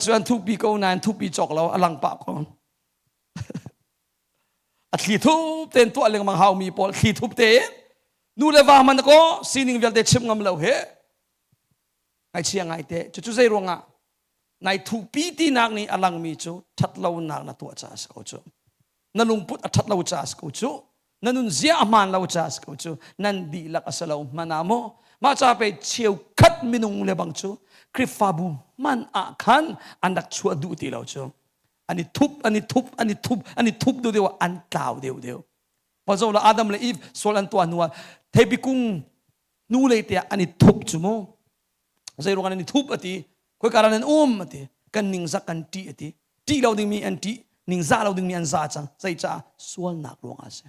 Cu an thupi ko nain thupi cawk lo a lang pah ko. A thli thup tein tuah lengmang haumi pawl thli thup tein nu le va man ko sining vialte chim ngam lo he ngaihchia ngaite cucu zei ruangah nai thupi tinak nih a langmi cu ṭhatlonak na tuah caah a si ko cu na lungput a ṭhat lo caah a si ko cu na nunzia a hmaan lo caah a si ko cu nan dihlak a si lo hmanh ah maw mah ca pe cheukhat minung le bang cu Khrihfabu hman ah khan an rak chuah duh ti lo cu an i thup an i thup an i thup an i thup deuh deuh an tlau deuh deuh Zo la Adam le Eve sual an tuah hnu ah theipi kung hnu lei te ah an i thup cu mu zei ruang an i thup ati khoi kar an um ati kan ningzak kan ṭih ati ṭih lo dingmi an ṭih ningzah lo dingmi an za cang zeicah sualnak ruangah a si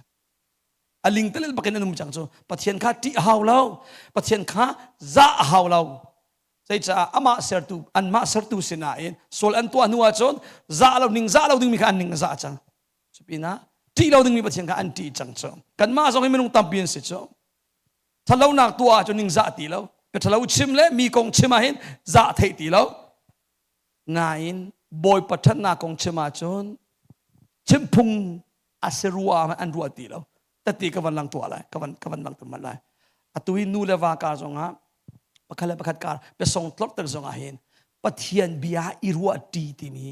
a ling telel bakin an um cang cu Pathian kha ṭih a hau lo Pathian kha zah a hau lo zeicah amah sertu anmah sertu sinain sual an tuah hnu ahcun zah lo ningzah lo dingmi kha an ning a zah cang cupinah ṭih lo dingmi Pathian kha an ṭih cang cu kanmah zong hi minung tampi an si cu ṭhatlonak tuah ahcun ningzah ti lo ka ṭhalo chim le mi kong chim ahhin zah theih ti lo nain bawipa ṭhatnak kong chim ahcun chim phung a si rua an ruah ti lo tati ka van lang tuah lai ka van ka van lang tuah lai atu hi nu le va kar zongah pakhat le pakhat kar biasong tlorh tak zongah hin Pathian bia i ruah ṭi timi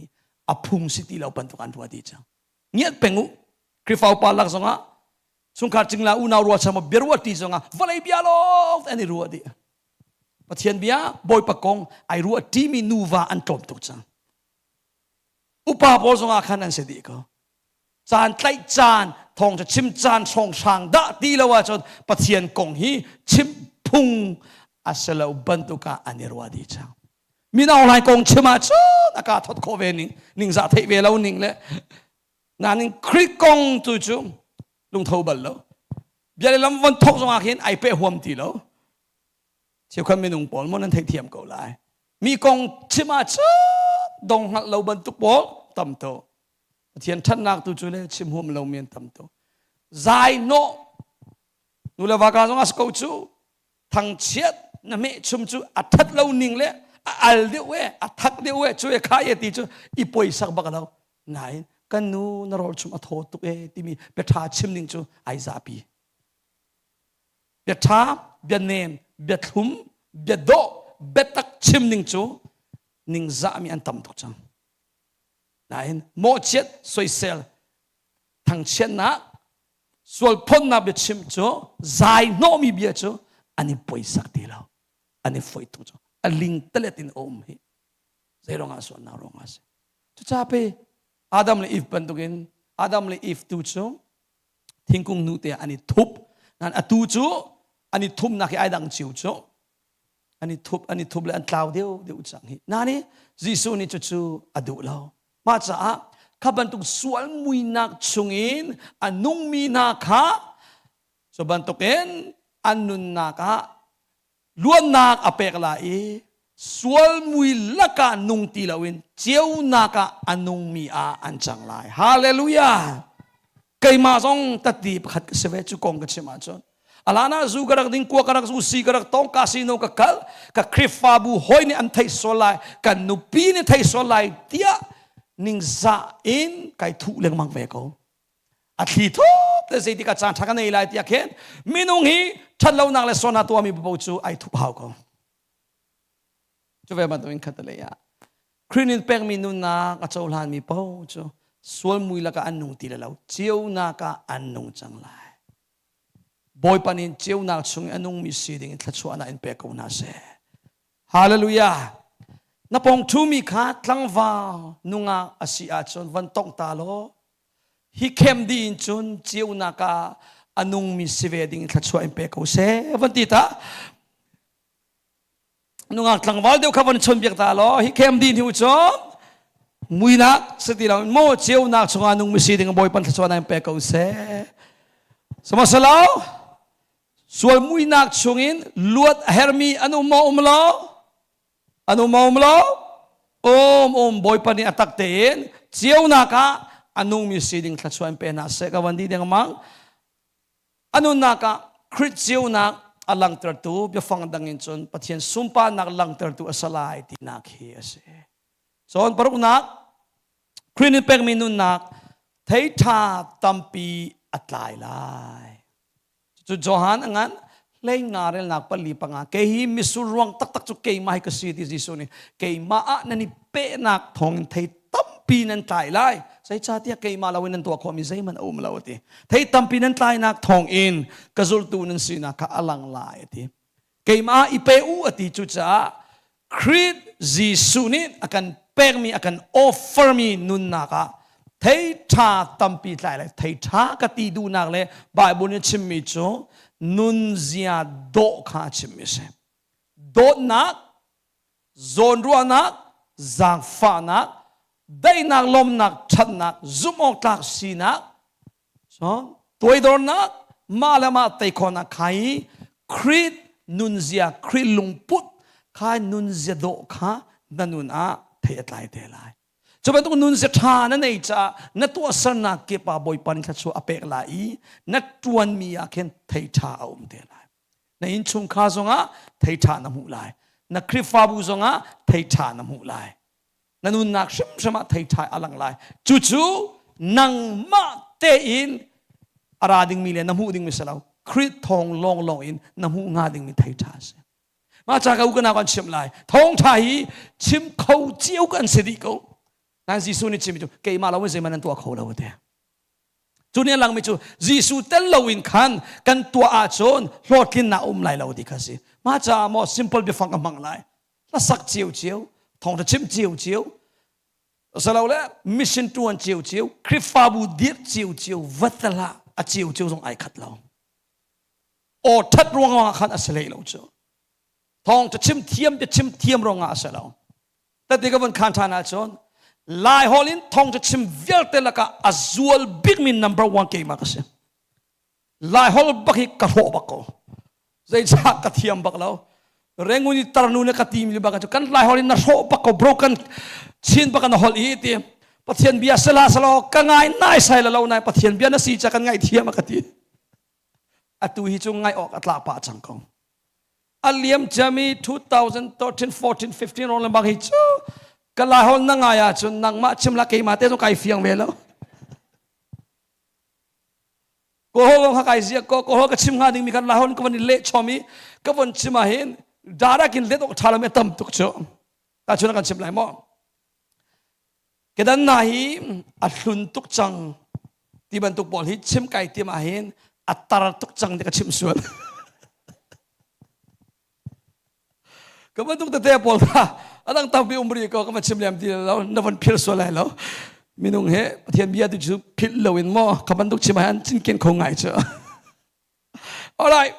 a phung si ti lo bantuk an ruah ti cang ngiat peng u Khrihfa upa lak zongah chungkhar cingla unau rualchan maw bia ruah ti zongah vawlei bia lawng an i ruah dih Pathian bia Bawipa kong ai ruah ṭimi nuva an tlawm tuk cang upa pawl zongah khan an si dih ko caan tlaih caan thawng cu chim caan hrawnghrang dah ti lo ahcun Pathian kong hi chim phung a si lo bantuk ah an i ruah dih cang mino lai kong chim ahcun a ka thot khawh ve ning ningzah theih ve lo ning le nain Khrih kong tu cu lungtho bal lo bia le lam von thok zongah khin ai peh huam ti lo cheukhat minung pawl maw nan theihthiam ko lai mi kong chim ahcun dong hngalh lo bantuk pawl tam to Pathian ṭhatnak tu cu le chim huam lo mi an tam to zai nawh nu le va ka zong as ko cu thangchiat na meh chum cu a that lo ning le a al deuh e a thak deuh e cu e kha e ti cu i poisak bak lo nain kan nu na rawl chum a thaw tuk e timi bia tha chim ning cu ai zapi bia tha bia nem bia thlum bia dawh biatak chim ning cu ningzah mi an tam tuk cang nain mawhchiat soisel thangchiatnak sualphonnak biachim cu zai hnawhmi bia cu an i poisak ti lo an i foih tuk cu a ling talet in a um hi zei ruangah sualnak ruangah a si cucaah pe Adam le Eve bantukin Adam le Eve tu cu thingkung nu te an i thup nan atu cu an i thumnak hi ai dang cio cu an i thup an i thup le an tlau deuh deuh cang hi nani Jesuh nih cucu a duh lo mah caah kha bantuk sual muinak chungin a nungmi hna kha cu bantukin an nunnak ah luannak a pek lai i sual mui lakah nung ti loin ceunak ah a nungmi ah an cang lai hallelujah keimah zong tatti pakhat ka si ve cu kong ka chim ahcun alana zu ka rak ding kua ka rak zu si ka rak tong casino ka kal ka Khrihfabu hawi nih an theih sual lai kan nupi nih theih sual lai tiah ningzah in kai thuh lengmang ve ko a thli thup te zei tikah caan ṭha ka nei lai tiah khin minung hi ṭhatlonak le sualnak tuahmi paoh cu ai thup hau ko Cu ve bantukin khatalei ah Khrih nih pekmi nunnak a cohlanmi paoh cu sual mui lakah an nung ti lai lo, ceunak ah an nung cang lai. Bawipa nih ceunak chung i a nungmi si ding in thluachuahnak in pek ko hna seh. Hallelujah! Na pong ṭhumi kha tlangval nungak a si ahcun van tongh ta law hi khem dih in cun ceunak ah a nungmi si ve ding in thluachuah in pe ko seh van ti ta nungak tlangval deuh kha von chawnbiak ta law hi khem di hnu cu muinak si ti lo maw ceunak chungah nung mi si ding bawipa thluachuah in pe ko seh sihmanhsehlaw sual muinak chungin luat a hermi an um maw um lo an um maw um lo um um bawipa nih a tak tein ceunak ah a nungmi si ding thluachuah in pe hna seh ka van di dengmang A nunnak ah Khrih ceunak a langhtertu biafang dang in cun Pathian sunparnak langhtertu a si lai tinak hi a si. Cun paruknak Khrih nih pekmi nunnak thei ṭha tampi a tlai lai. Cu Johan a ngan hlei nga relnak pali panga kei hi misur ruang taktak cu keimah hi ka si ti Jesuh nih keimah ah nan i pehnak thawngin thei tampi nan tlai lai zeicahtiah keimah loin nan tuah khawhmi zeihmanh a um lo a ti thei tampi nan tlainak thawngin ka zultu nan sinak kha a lang lai a ti keimah i pe u a ti cucaah Khrih Jesuh nih a kan pekmi a kan offermi nunnak ah thei ṭha tampi tlai lai thei ṭha ka ti duhnak le Bible nih chimmi cu nunzia dawh kha a chimmi a si dawtnak zawnruahnak zaangfahnak daihnak lawmnak ṭhatnak zumhawktlak sinak So, tuaidornak mah le mah tei khawhnak kha i Khrih nunzia, Khrih lungput kha nunzia dawh kha na nun ah thei a tlai te lai. Cu bantuk nunzia ṭha na nei caah na tuahsernak kip ah Bawipa nih thluachuah a pek lai i na ṭuanmi ah khin thei ṭha a um te lai. Na innchungkhar zongah thei ṭha na hmuh lai. Na Khrihfabu zongah thei ṭha na hmuh lai. Na nunnak hrimhrim ah thei ṭha a lang lai. Cucu nangmah tein a ra dingmi le na hmuh dingmi si lo. Khrih thawng lawnglawng in na hmuh hnga dingmi thei ṭha a si. Mah ca ka u ka nau kan chimh lai. Thawngṭha hi chim kho cio kan si dih ko. Nain Jesuh nih chimmi cu keimah lo in zeihmanh nan tuah kho lo a ti. Cu nih a langmi cu Jesuh tel loin khan kan tuah ahcun hlawhtlinnak a um lai lo ti kha a si. Mah caah maw simple biafang ka hmang lai. Hlasak cio cio, thawngṭha chim cio cio, asilole mission ṭuan cio cio, Khrihfabu dirh cio cio, va tel ah a cio cio zong ai khat lo. Aw ṭhat ruangah khan a si hlei lo cu. Thawngṭha chim thiam biachim thiam ruangah a si lo. Tati ka von khan ṭhan ahcun Lai holh in thawngṭha chim vialte lakah a zual bikmi number one keimah ka si. Lai holh bak hi ka hrawh bak ko. Zeicah ka thiam bak lo. Rengun i tarnu ne ka tim li bak cu kan Lai holh in na hrawh bak ko broken chin bak na holh i ti. Pathian bia sela selo ka ngai nai sai la lo nai Pathian bia na si ca kan ngai thiam a ka ti. Atu hi cu ngai awk a tlak pah cang ko. A liam ciami 2013, 14, 15 rong lembang hi cu ka Lai holh na ngai ahcun nangmah chim la keimah te zong kai fiang ve lo. Kawlhawl kha kai ziak ko kawlhawl ka chim hnga dingmi khan Laiholh ka van i leh chom i ka von chim ah hin direct in let awk ṭha lomi a tam tuk cu ta chun kan chim lai maw kedan na hi a hlun tuk cang ti bantuk pawl hi chim kai tim ah hin a tar tuk cang ti ka chim sual Ka bantuk tete pawl kha a dang tampi um rih ko ka va chim lem ti lo na von philh sual lai lo minung he Pathian bia tu cu philh lo in maw ka bantuk chim ah cinken kho ngai cu alright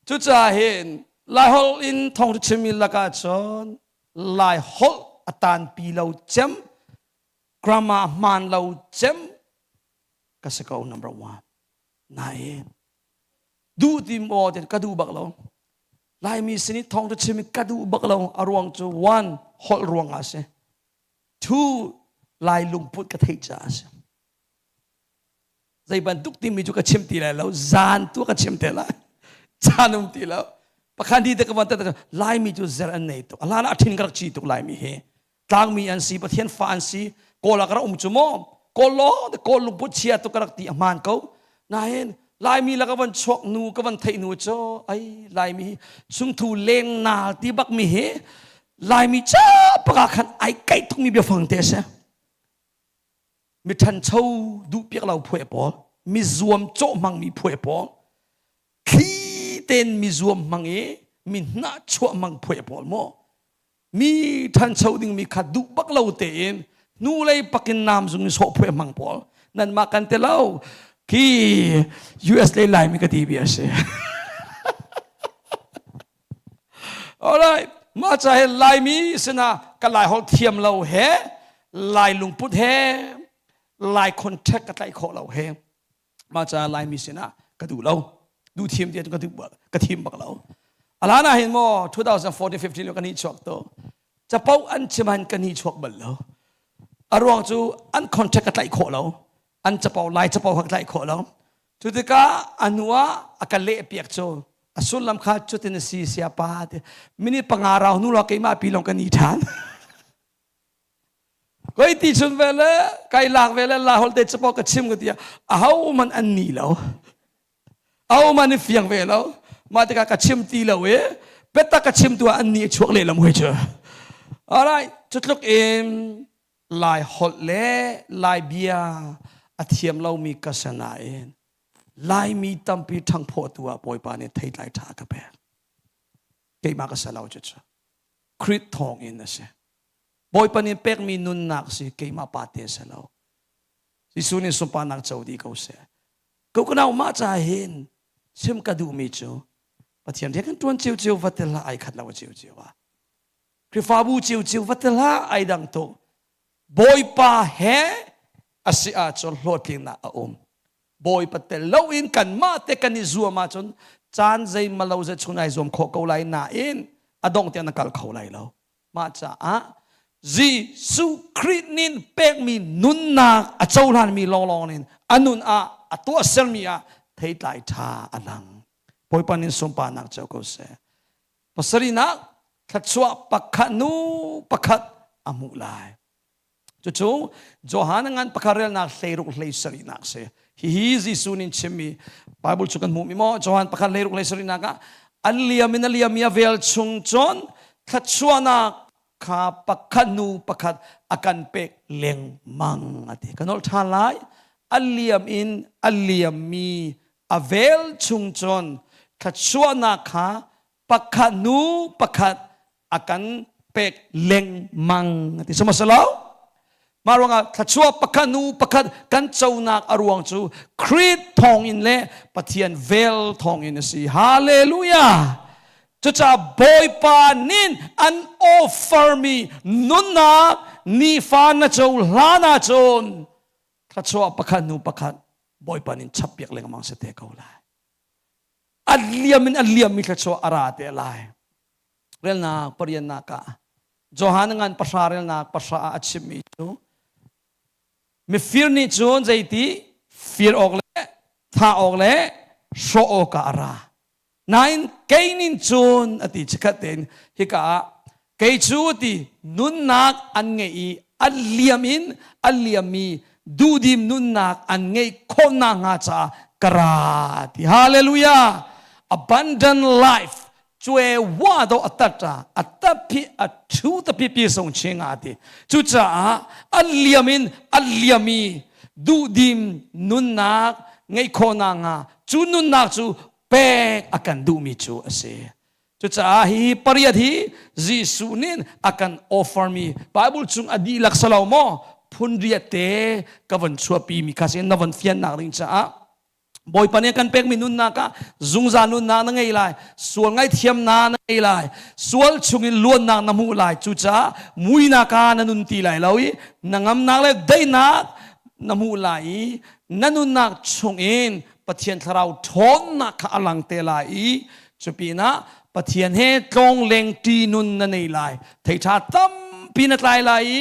cucaah hin Laiholh in thawng chimmi lakah cun Laiholh a tanpi lo cem grammar hmaan lo cem ka si ko number one nain duh ti maw ti ka duh bak lo Laimi sin i thawng chim i ka duh bak lo a ruang cu one holh ruang ah a si two Lai lungput ka theih caah a si zei bantuk timi cu ka chim ti lai lo zan tu ka chim te lai caan um ti lo pakhan di te ka van te Laimi cu zer an nei tuk a hlan ah a thin ka rak ci tuk Laimi hi tlangmi an si pathian fa an si kawl ah ka rak um cu maw kawl law kawl lungput chia tu ka rak ti a hmaan ko nain laimi la ka van chuak nu ka van theih nu cu ai laimi hi chungthu leng naal ti bak mi hi laimi ca bak ah khan ai kaih tuk mi biafang te a si mi ṭhancho duh piak lo phuai pawl mi zuam cawh hmang mi phuai pawl thli ten mi zuam hmang i mi hnah chuah hmang phuai pawl maw mi ṭhancho dingmi kha duh bak lo tein hnulei pakin nam zung in sawh phuai hmang pawl nanmah kan te lo khi US lei Laimi ka ti bia si alright mah ca he Laimi sinah ka Lai holh thiam lo he Lai lungput he Lai contact ka tlaih khawh lo he mah ca Laimi sinah ka duh lo duh thiam ti ka duh ka thim bak lo alan ah hin maw 2014 15 lio kan hi chuak to capo an chim han kan hi chuak bal lo a ruang cu an contract ka tlaih khawh lo an capo lai capo ka tlaih khawh lo cu tikah a hnu ah a ka leh piak cu a sullam kha cutin a si sia pa ti minute panga rau hnu lo keimah pi long kan i ṭhan. Koi ti chun ve le kai lak ve le la hol te chapo ka chim ka tia aho man an ni lo. Aho man i fiang ve lo. Mah tikah ka chim ti lo i biatak ka chim tu ah an ni a chuak lehlam hoi cu. Alright, cutluk in Lai holh le Lai bia a thiam lomi ka si nain Laimi tampi ṭhangphawhtu ah Bawipa nih theitlai ṭha a ka pek. Keimah ka si lo cucu. Khrih thawng in a si. Bawipa nih pekmi nunnak si keimah pa te si lo. Jesuh nih sunparnak co dih ko seh. Ko ka nau mah ca hin chim ka duhmi cu Pathian rian kan ṭuan ciocio va tel hlah ai khat lo ciocio ah. Khrihfabu ciocio va tel hlah ai dang tuk. Bawipa he a si ahcun hlawhtlinnak a um. Bawipa tel loin kanmah te kan i zuam ahcun caan zeimalo ze chung ai zuam khawh ko lai nain a dongh tiang na kal kho lai lo. Mah caah Jesuh Khrih nin pekmi nunnak a cohlanmi lawnglawng in a nun ah a tuahsermi ah theitlai ṭha a lang. Bawipa nin sunparnak co ko seh. Pasarihnak thluachuah pakhat nu pakhat a hmuh lai. Cucu Johan ngan pakhat relnak 16 17 nak si. Hihi Jesuh nih chimmi Bible cu kan hmuhmi maw Johan pakhat 16 17 nak ah an liam in a liam i a vel chung cun thluachuahnak kha pakhat nu pakhat a kan pek lengmang a ti. Kan ol ṭhan lai. A liam in a liammi a vel chung cun thluachuahnak kha pakhat hnu pakhat a kan pek lengmang ti sama salo mah ruangah thluachuah pakhat hnu pakhat kan conak a ruang cu Khrih thawngin le Pathian vel thawngin a si hallelujah cucaah Bawipa nin an offer mi nunnak nifa na co hlan ahcun thluachuah pakhat hnu pakhat Bawipa nin chappiak lengmang si te ko lai a liam in a liammi thluachuah a ra te lai relnak pariannak ah Johan ngan pahra relnak pahra ah a chimmi cu mifir nih cun zeiti fir awk le thah awk le hrawh awkah a ra nain kei nin cun a ti chikkhat tein hika ah kei cu ti nunnak an ngeih i a liam in a liammi duhdim nunnak an ngeih khawhnak hnga caah ka ra ti hallelujah abundant life cue wa do atata ataphi a thu tapi pi song chinga ti cucaah a liam in a liami duhdim nunnak ngeih khawhnak hnga cu nunnak cu pek a kan duhmi cu a si Cucaah hi pariat hi Jesuh nih a kan offer mi Bible chung a dihlak salo maw phun riat te ka von chuahpi mi kha sin na von fiannak ding caah Bawipa nih kan pekmi nunnak ah zungzal nunnak na ngei lai sual ngaihthiamnak na ngei lai sual chungin luannak na hmuh lai cucaah muinak ah na nun ti lai lo i na ngamnak le daihnak na hmuh lai i na nunnak chungin Pathian thlarau ṭhawnnak kha a lang te lai i cupinah Pathian he tlawngleng ṭi nun na nei lai theiṭha tampi na tlai lai i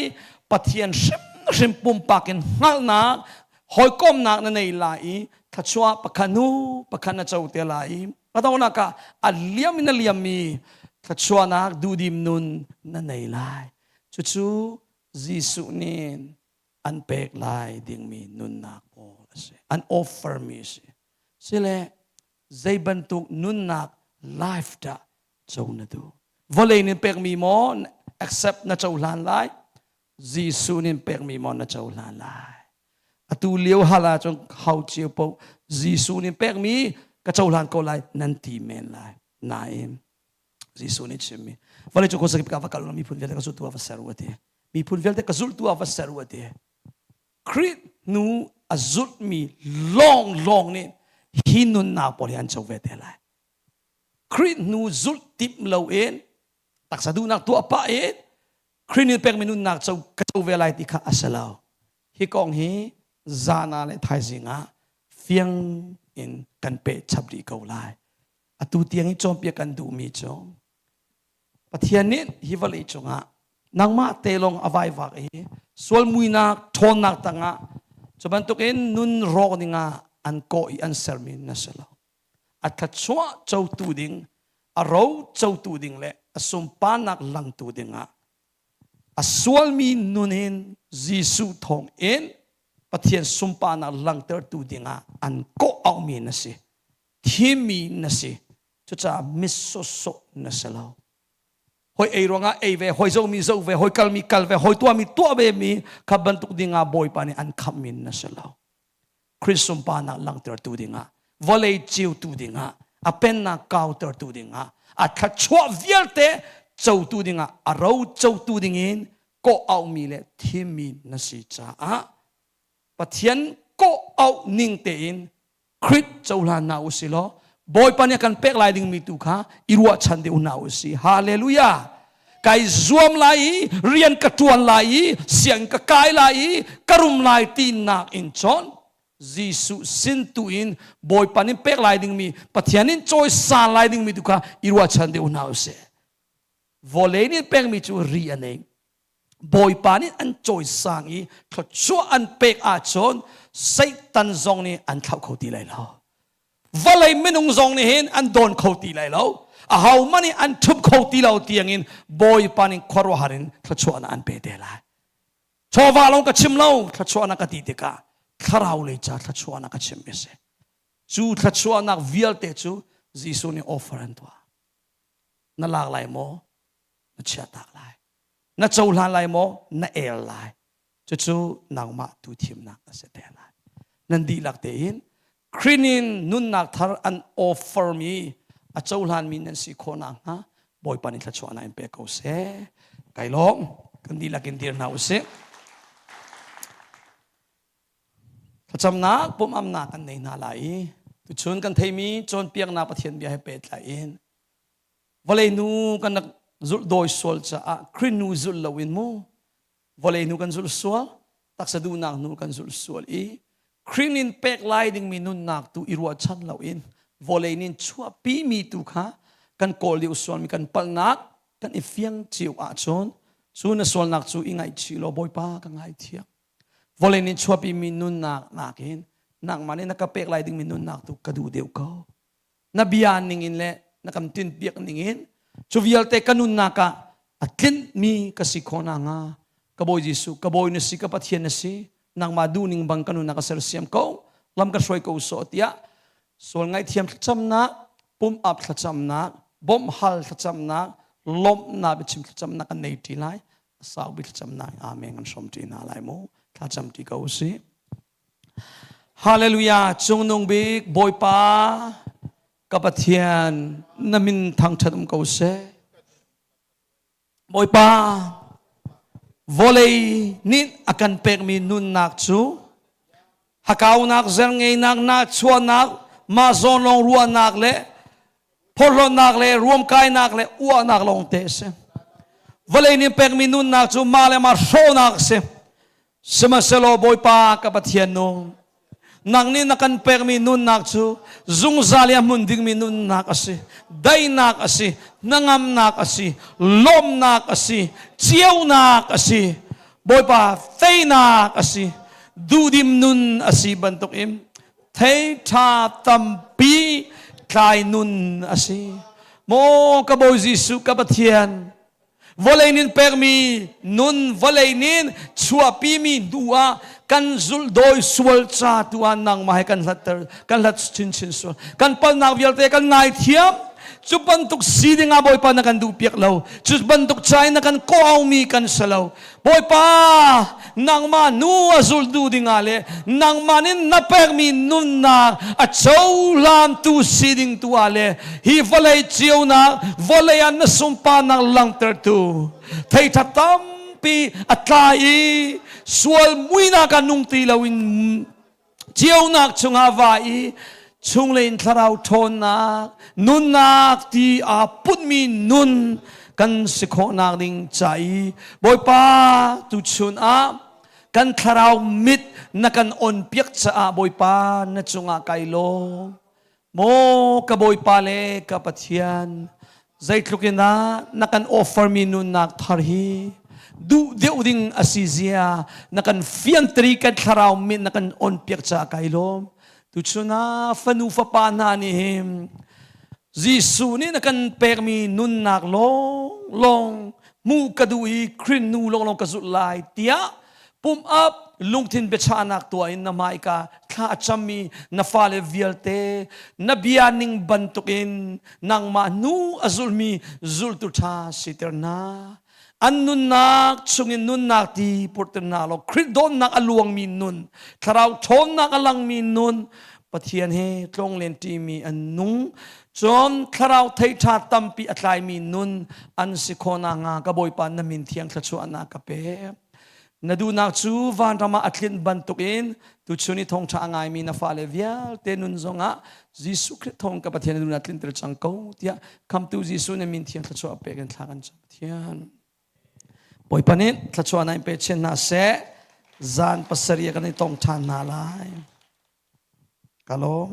Pathian hrimhrim pumpak in hngalhnak hawikomnak na nei lai i thluachuah pakhat hnu pakhat na co te lai i adongnak ah a liam in a liammi thluachuahnak duhdim nun na nei lai cucu Jesuh nih an pek lai dingmi nunnak pawl a si an offer mi a si sile zei bantuk nunnak life dah co na duh vawlei nin pekmi maw accept na cohlan lai Jesuh nin pekmi maw na cohlan lai atu lio hal ahcun hau cio po Jesuh nin pekmi ka cohlan ko lai nan ti men lai nain Jesuh nih chimmi vawlei cung khuazakip ka va kal miphun vialte ka zultu ah va ser u ati miphun vialte ka zultu ah va ser u ati Khrih hnu a zulhmi lawng lawng nih hi nunnak pawl hi an co ve te lai Khrih hnu zulh timh loin taksa duhnak tuah pah in Khrih nih pekmi nunnak co ka co ve lai ti kha a si lo hi kong hi zana le thaizing ah fiang in kan peh chap rih ko lai Atu tiang i cawnpiak kan duhmi cu Pathian nih hi vawlei cungah nangmah te lawng a vaivak i sual muinak ṭhawnnak tangah cu bantukin nun rawk dingah an kawh i an sermi na si lo. A thluachuah cotu ding, a ro cotu ding le a sunparnak langtu dingah. A sualmi nun in Jesuh thawng in Pathian sunparnak langhtertu dingah an kawh auhmi na si. Thimmi na si. Cucaah mit sawsawh na si lo. Hoi ei ruangah ei ve, hoi zomi zo ve, hoi kalmi kal ve, hoi tuahmi tuah ve mi kha bantuk dingah Bawipa nih an khamhmi na si lo. Khrih sunparnak langhtertu dingah, vawlei ceutu dingah, a pennak kautertu dingah, a thluachuah vialte cotu dingah, a ro cotu dingin kawh auhmi le thimmi na si caah Pathian kawh auh ning tein Khrih cohlan hna u si law Bawipa nih a kan pek lai dingmi tu kha i ruahchan deuh hna u si. Hallelujah! Kai zuam lai i rian ka ṭuan lai i siang ka kai lai i ka rum lai tinak in cun Jesuh sin tu in Bawipa nih pek lai dingmi Pathian in cawisan lai dingmi tu kha i ruahchan deuh hna u sih. Vawlei nih pekmi cu ri a nei. Bawipa nih an cawisang i thluachuah an pek ahcun Satan zong nih an thlauh kho ti lai lo. Vawlei minung zong nih hin an dawn kho ti lai lo. Ahohmanh nih an ṭhup kho ti lo tiangin Bawipa nih khuaruahhar in thluachuahnak an pe te lai. Chawva lawng ka chim lo, thluachuahnak ka ti tikah thlarau lei ca thluachuahnak ka chim a si. Cu thluachuahnak vialte cu Jesuh nih offer an tuah. Na lak lai maw? Na chiahtak lai. Na cohlan lai maw? Na el lai. Cucu nangmah tu thimnak a si te lai. Nan dihlak tein Khrih in nunnak thar an offer mi a cohlan mi nan si khawh nakhnga Bawipa nih thluachuahnak in pe ko seh. Kai lawm. Kan dihlak in dir hna usih. Thlacamnak pumamnak kan nei hna lai i tuchun kan theimi cawnpiaknak Pathian bia he pehtlai in vawlei nu kan rak zulh dawi sual caah Khrih nu zulh loin mu vawlei nu kan zulh sual taksa duhnak nu kan zulh sual i Khrih nin pek lai dingmi nunnak tu i ruahchan loin vawlei nin chuahpi mi tu kha kan kawl deuh sualmi kan palhnak kan i fiang cio ahcun cu na sualnak cu i ngaihchih law Bawipa ka ngaithiam vawlei nih chuahpimi nunnak nakin nangmah nih na ka pek lai dingmi nunnak tu ka duh deuh ko na bia ningin le na kan tinpiak ningin cu vialte ka nunnak ah a tlinhmi ka si khawh nakhnga ka Bawi Jesuh ka Bawi na si ka Pathian na si nangmah duhning bang ka nunnak ka sersiam ko lam ka hruai ko sawh tiah sual ngaihthiam thlacamnak pum ap thlacamnak bawmh hal thlacamnak lawmhnak biachim thlacamnak kan nei ṭi lai sau bik thlacamnak amen kan hrawm ṭi hna lai mu thlacam ṭi ko usih Hallelujah cungnung bik Bawipa ka Pathian na min thangṭhat um ko seh Bawipa vawlei nih a kan pekmi nunnak cu hakaunak zerngeinak nahchuahnak mah zawn lawng ruahnak le phorhlawtnak le ruamkainak le uahnak lawng te a si. Vawlei nih pekmi nunnak cu mah le mah hrawhnak a si. Sihmanhsehlaw Bawipa ka Pathian nung, nang nih na kan pekmi nunnak cu zungzal i a hmun dingmi nunnak a si, daihnak a si, hnangamnak a si, lawmhnak a si, ceunak a si, Bawipa teinak a si, duhdim nun a si bantukin thei ṭha tampi tlai nun a si. Maw ka Bawi Jesuh ka Pathian, vawlei nin pekmi nun vawlei nin chuahpimi hnu ah kan zulh dawi sual ca tu ah nangmah he kan hlatter kan hlat chinchin sual kan palnak vialte kan ngaithiam cu bantuk si ding ah Bawipa na kan duh piak lo cu bantuk ca in na kan kawh mi kan si lo Bawipa nangmah nu a zultu dingah le nangmah nih na pekmi nunnak a cohlantu si ding tu ah le hi vawlei cionak vawlei ah na sunparnak langhtertu theitha tampi a tla i sual muinak ah nung ti loin ceunak chungah va i chunglei in thlarau ṭhawnnak nunnak ti aa putmi nun kan si khawhnak ding ca i Bawipa tuchun ah kan thlarau mit na kan on piak caah Bawipa na cungah kai lawm Maw ka Bawipa le ka Pathian, zeitluk in dah na kan offermi nunnak thar hi duh deuh ding a si zia na kan fianteri kan thlarau min na kan on piak caah kai lawm. Tuchun ah fanu fapa hna nih hin Jesuh nih na kan pekmi nunnak lawng lawng Hmuh ka duh i Khrih nu lawnglawng ka zulh lai tiah pum up lungthin biachahnak tuah in na hmaika thla a cammi na fale vialte na bia ning bantukin nangmah hnu a zulmi zultu ṭha siter hna. An nunnak chungin nunnak ti purhter hna law Khrih dawtnak a luangmi nun, thlarau ṭhawnnak a langmi nun, Pathian he tlawnglen ṭimi an nung, cun thlarau thei ṭha tampi a tlaimi nun an si khawh nakhnga ka Bawipa na min thiang thluachuahnak ka pek. Na duhnak cu vanram ah a tlinh bantukin tuchun i thawngṭha a ngaimi na fale vialte nun zongah Jesuh Khrih thawng ka Pathian na duhnak tlinter cang ko tiah khamtu Jesuh na min thiang thluachuah pek in thla kan cam Pathian. Bawipa nih thluachuahnak in pe chin hna seh. Zan pasarih ah kan i tong ṭhan hna lai. Ka lawm.